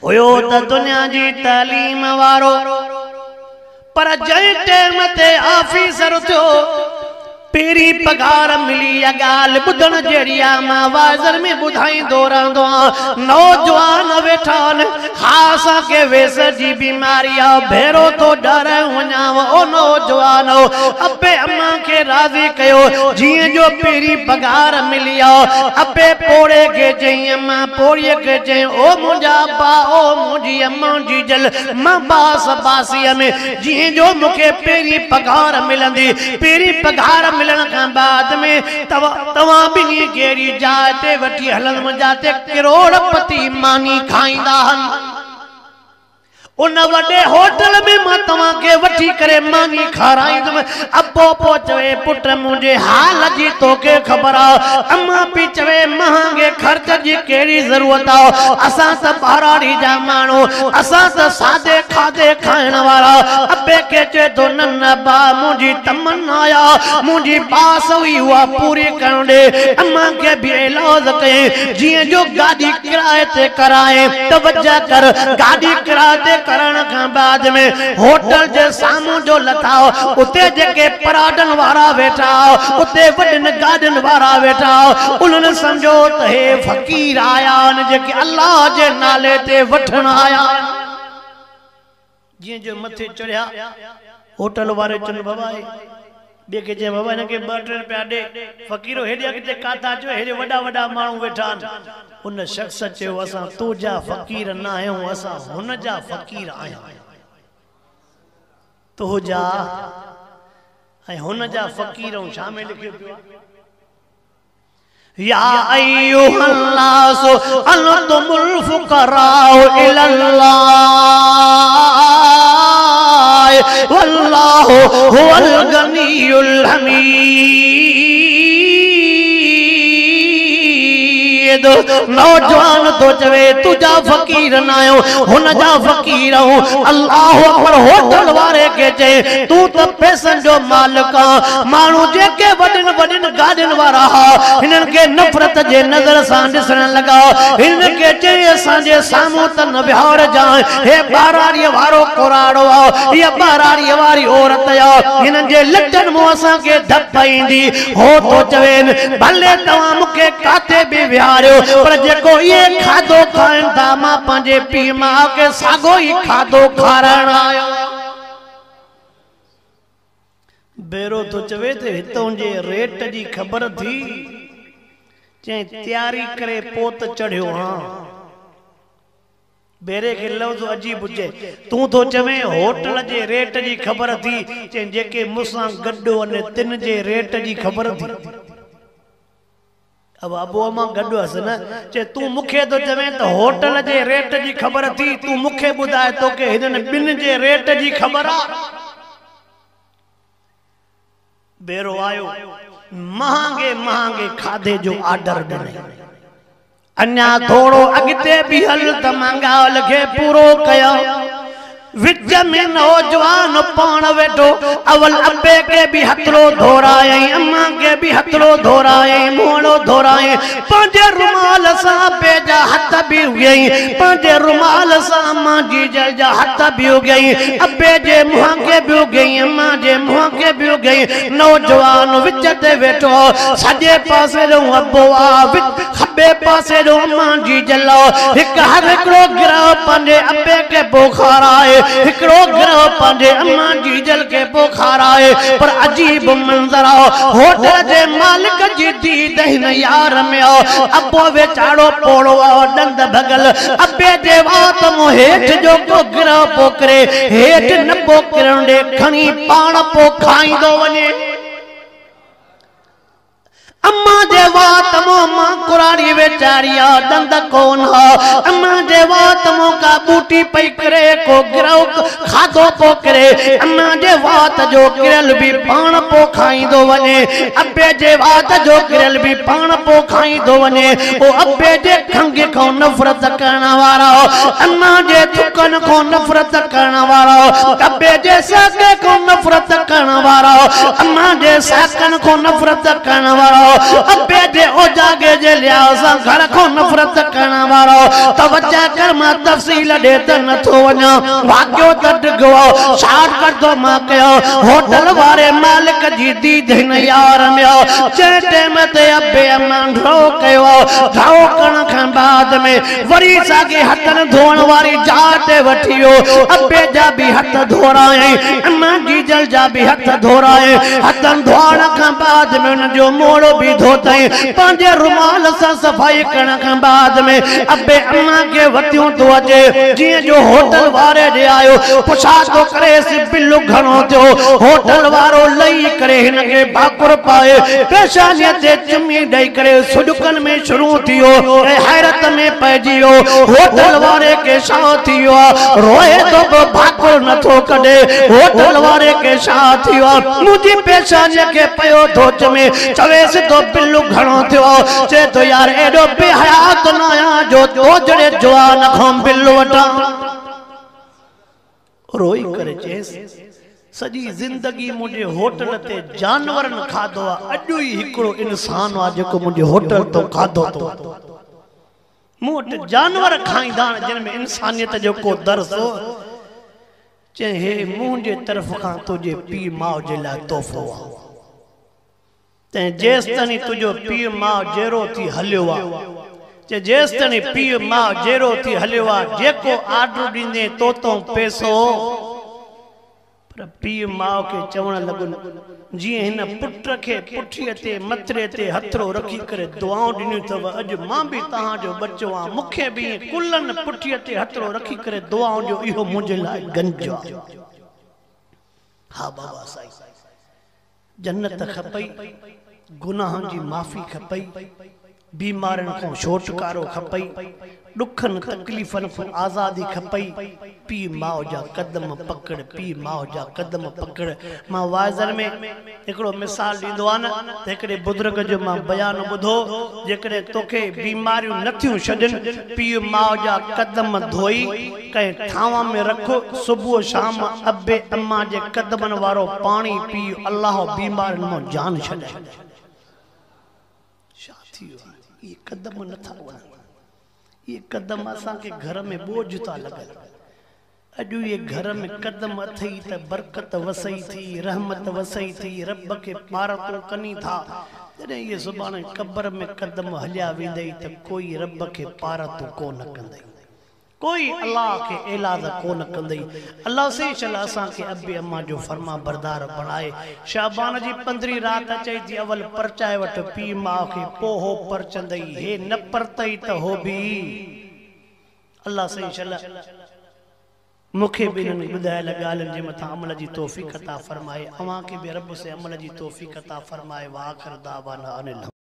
हुयो त दुनिया जी तालीम वारो, पर जंहिं टाइम ते ऑफिसर थियो पहिरीं पघार मिली। इहा ॻाल्हि ॿुधण जहिड़ी आहे, मां वाज़र में ॿुधाईंदो रहंदो आहियां। नौजवान वेठा आहिनि, हा असांखे वेस जी बीमारी आहे, भेरो थो ॾाराए वञांव। ओ नौजवान, अबे अम्मा खे राज़ी कयो, जीअं जो पहिरीं पघार मिली आहे। अबे पोड़े खे चई, अम्मा पोड़ीअ खे चई, ओ मुंहिंजा अब्बा, ओ मुंहिंजी अम्मा जी जल, मां बास बासीअ में जीअं जो मूंखे पहिरीं पघार मिलंदी, पहिरीं पघार मिलण खां बाद में तव्हां ॿिन्ही खे अहिड़ी जाइ ते वठी हलंदुमि जिते करोड़पति मानी खाईंदा आहिनि। उन वॾे होटल में मां तव्हांखे वठी करे मानी खाराईंदुमि। अबो पोइ चवे, पुट मुंहिंजे हाल जी तोखे ख़बर आहे। अम्मा पई चवे, महांगे ख़र्च जी कहिड़ी ज़रूरत आहे, असां त ॿारहाड़ी जा माण्हू, असां त सादे खाधे खाइण वारा। अबे खे चए थो, न न बा, मुंहिंजी तमन्ना आहे, मुंहिंजी बास हुई उहा पूरी करण ॾे। अम्मा खे बि ऐलाज़ कयईं, जीअं जो गाॾी किराए ते कराए। तवज्जो कर, गाॾी किराए ते करण खां बाद में होटल जे साम्हूं जो लथाओ, उते जेके पराडन वारा वेठा, उते वॾनि गाॾियुनि वारा वेठा, उन्हनि सम्झो त हे फ़क़ीर आया आहिनि जेके अल्लाह जे नाले ते वठण आया आहिनि। जीअं जो मथे चढ़िया, होटल वारे चवनि, बाबा ॿिए खे चए, बाबा हिनखे 2-3 रुपया ॾे, फ़क़ीरो हेॾे अॻिते काथा अचो, हेॾे वॾा वॾा माण्हू वेठा आहिनि। उन शख़्स चयो, असां तुंहिंजा फ़क़ीर न आहियूं, असां हुन जा फ़क़ीर आहियूं। तुंहिंजा ऐं हुन जा फ़क़ीर आहियूं। छा में लिखियो पियो आहे? या अय्युहन्नास अंतुमुल फुक़राउ इलल्लाह वल्लाहु हुवल गनियुल हमीद। नौजवान थो चवे, तुंहिंजा फ़क़ीर न आहियूं, हुन जा फ़क़ीर आहियूं। अल्लाह अकबर। होटल वारे खे चए, तूं त पैसनि जो मालिक आहीं, माण्हू जेके वॾियुनि वॾियुनि गाॾियुनि वारा हुआ, हिननि खे नफ़रत जे नज़र सां ॾिसण लॻा। हिननि खे चए, असांजे साम्हूं त न विहारजांइ, हे ॿारहाड़ीअ वारो कुराड़ो आहे, इहा ॿारहाड़ीअ वारी औरत आहे, हिननि जे लटनि मां असांखे धप ईंदी। हो थो चवे, भले तव्हां मूंखे काथे बि विहारियो, पर जेको इहे खाधो खाइनि था, मां पंहिंजे पीउ माउ खे साॻो ई खाधो खाराइण आयो। भेरो थो चवे त हितां जे रेट जी ख़बर थी, चई तयारी करे पोइ त चढ़ियो आहियां। भेरे खे लफ़्ज़ अजीब हुजे, तूं थो चवे होटल जे रेट जी ख़बर थी, चई जेके मूंसां गॾु आहिनि तिन जे रेट जी ख़बर थी। अब अबो मां गॾु हुअसि न, चए तूं मूंखे थो चवे त होटल जे रेट जी ख़बर थी, तूं मूंखे ॿुधाए तोखे हिननि ॿिनि जे रेट जी ख़बर आहे। भेरो आयो, महांगे महांगे खाधे जो आर्डर ॾिनई, अञा थोरो अॻिते बि हल त मां ॻाल्हि खे पूरो कयो। विच में नौजवान पाण वेठो, अवल अबे खे बि हथड़ो धोरायईं, अम्मा खे बि हथड़ो धोरायईं, मुंहड़ो धोरायईं, पंहिंजे रुमाल सां अबे जा हथ बि उघियईं, पंहिंजे रुमाल सां अम्मा जी जल जा हथ बि उघियईं, अबे जे मुंहं खे बि उघियईं, अम्मा जे मुंहं खे बि उघियईं। नौजवान विच ते वेठो, सॼे पासे जो अबो आहे, खॿे पासे जो अम्मा जी जल आहे। हिकु हर हिकिड़ो गिरह पंहिंजे अबे खे पियो खाराए, हिकिड़ो गिरह पंहिंजे अम्मा जी जल खे पियो खाराए। पर अजीब मंज़र आहे, होटल जे मालिक जी दीद हिन यार में आहे। अबो वीचारो पोड़ो आहे, ॾंद भॻल, अबे जे वात मां हेठि जो को गिरह पियो किरे, हेठि न पियो किरण ॾे, खणी पाण पियो खाईंदो वञे। अम्मा जे वात मां मां कुराड़ी वेचारी आहे, ॾंद कोन हा। अम्मा जे वात मां का बूटी पई करे, को गिरह खाधो पियो करे। अम्मा जे वात जो किरल बि पाण पियो खाईंदो वञे, अबे जे वात जो किरल बि पाण पियो खाईंदो वञे। ओ अबे जे खंघ खां नफ़रत करण वारा, अम्मा जे थुकनि खां नफ़रत करण वारा, अबे जे साके खां नफ़रत करण वारा, अम्मा जे साकनि खां नफ़रत करण वारा, अबे जे ओजागे जे लिहाज़ सां घर खां नफ़रत करण वारो। तवज्जो وجهه ڪر مان تفصيل ڏي ته نٿو وڃان واقعو ته ڊگهو آ شارٽ ڪٽ ٿو مان ڪيان هوٽل واري مالڪ جي ديد هن يار ۾ آ جنهن ٽيم تي ابي امان ڍؤ ڪيو آ ڍؤ ڪرڻ کان بعد ۾ وري ساڳي هٿن ڌوئڻ واري جاء تي وٺي ويو ابي جا به هٿ ڌورايائين امان جيجل جا به هٿ ڌورايائين هٿن ڌوئڻ کان بعد ۾ ان جو موڙو به ڌوتائين پنهنجي رومال سان صفائي ڪرڻ کان بعد ۾ ابي امان کي وتيون ٿو اچي جيئن جو هوٽل واري ڏي آيو پڇا ٿو ڪريس بل گهڻو ٿيو هوٽل وارو لهي ڪري هن کي ڀاڪر پائي پيشانيء تي چمي ڏئي ڪري سڏڪن ۾ شروع ٿي ويو ۽ حيرت ۾ پئجي ويو هوٽل واري کي ڇا ٿي ويو آ روئي ٿو به ڀاڪر نٿو ڪڍي هوٽل واري کي ڇا ٿي ويو آ منهنجي پيشانيء کي پيو ٿو چمي چويس ٿو بل گهڻو ٿيو آ چئي ٿو يار ايڏو بي حيا ته نه آهيان جو تو جهڙي جوان کان بل وٺان. روئي ڪري چيس سڄي زندگي منهنجي هوٽل تي جانورن کاڌو آ اڄ ئي هڪڙو انسان آ جيڪو منهنجي هوٽل تان کاڌو ٿو وٺي. مون وٽ جانور کائيندا آهن جن ۾ انسانيت جو ڪو درس هو. چيائين هي منهنجي طرف کان تنهنجي پيء ماء جي لاء تحفو آ. تنهن جيستائين تنهنجو پيء ماء جيئرو ٿي هليو آ. چي جيستائين پيء ماء جيئرو ٿي هليو آ، جيڪو آرڊر ڏيندين تو تئون پئسو. پر پيء ماء کي چوڻ لڳن، جيئن هن پٽ کي پٺيء تي مٿڙي تي هٿڙو رکي ڪري دعائون ڏنيون اٿو، اڄ مان به توهان جو ٻچو آهيان، مون کي به ائين ڪلهن پٺيء تي هٿڙو رکي ڪري دعائون ڏيو، اهو منهنجي لاء گنج آ. ها بابا سائين! جنت کپئي، گناهن جي معافي کپئي، بيمارين کان ڇوٽڪارو کپئي، ڏکن تڪليفن کان آزادي کپئي، پيء ماء جا قدم پڪڙ، پيء ماء جا قدم پڪڙ. مان واعظن ۾ هڪڙو مثال ڏيندو آهيان ته هڪڙي بزرگ جو مان بيان ٻڌو، جيڪڏهن توکي بيماريون نه ٿيون ڇڏين، پيء ماء جا قدم ڌوئي، ڪنهن ٿانو ۾ رک، صبح شام ابي امان جي قدمن وارو پاڻي پيء، الله بيمارين مان جان ڇڏائي. ڇا ٿي ويو آهي؟ اهي قدم نه ٿا وڻن. اهي قدم اسان کي گهر ۾ ٻوجهه ٿا لڳن. اڄ اهي گهر ۾ قدم اٿئي ته برڪت وسئي ٿي، رحمت وسئي ٿي، رب کي پارتون ڪني ٿا. جڏهن اهي سڀاڻي قبر ۾ قدم هليا ويندئي ته ڪوئي رب کي پارتون ڪو نه ڪندئي. ڪوئي الله کي ايلاز ڪو نه ڪندئي. الله سائين شل اسان کي ابي امان جو فرمانبردار بڻائي. شعبان جي پندرهين رات اچئي ٿي اول پرچائي وٺ پيء ماء کي پو هو پرچندئي هي نه پرتئي ته هو به الله سائين شل مون کي به انهن ٻڌايل ڳالهين جي مٿان عمل جي توفيق عطا فرمائي اوهان کي به رب سائين عمل جي توفيق عطا فرمائي واخر دعوانا ان الحمد.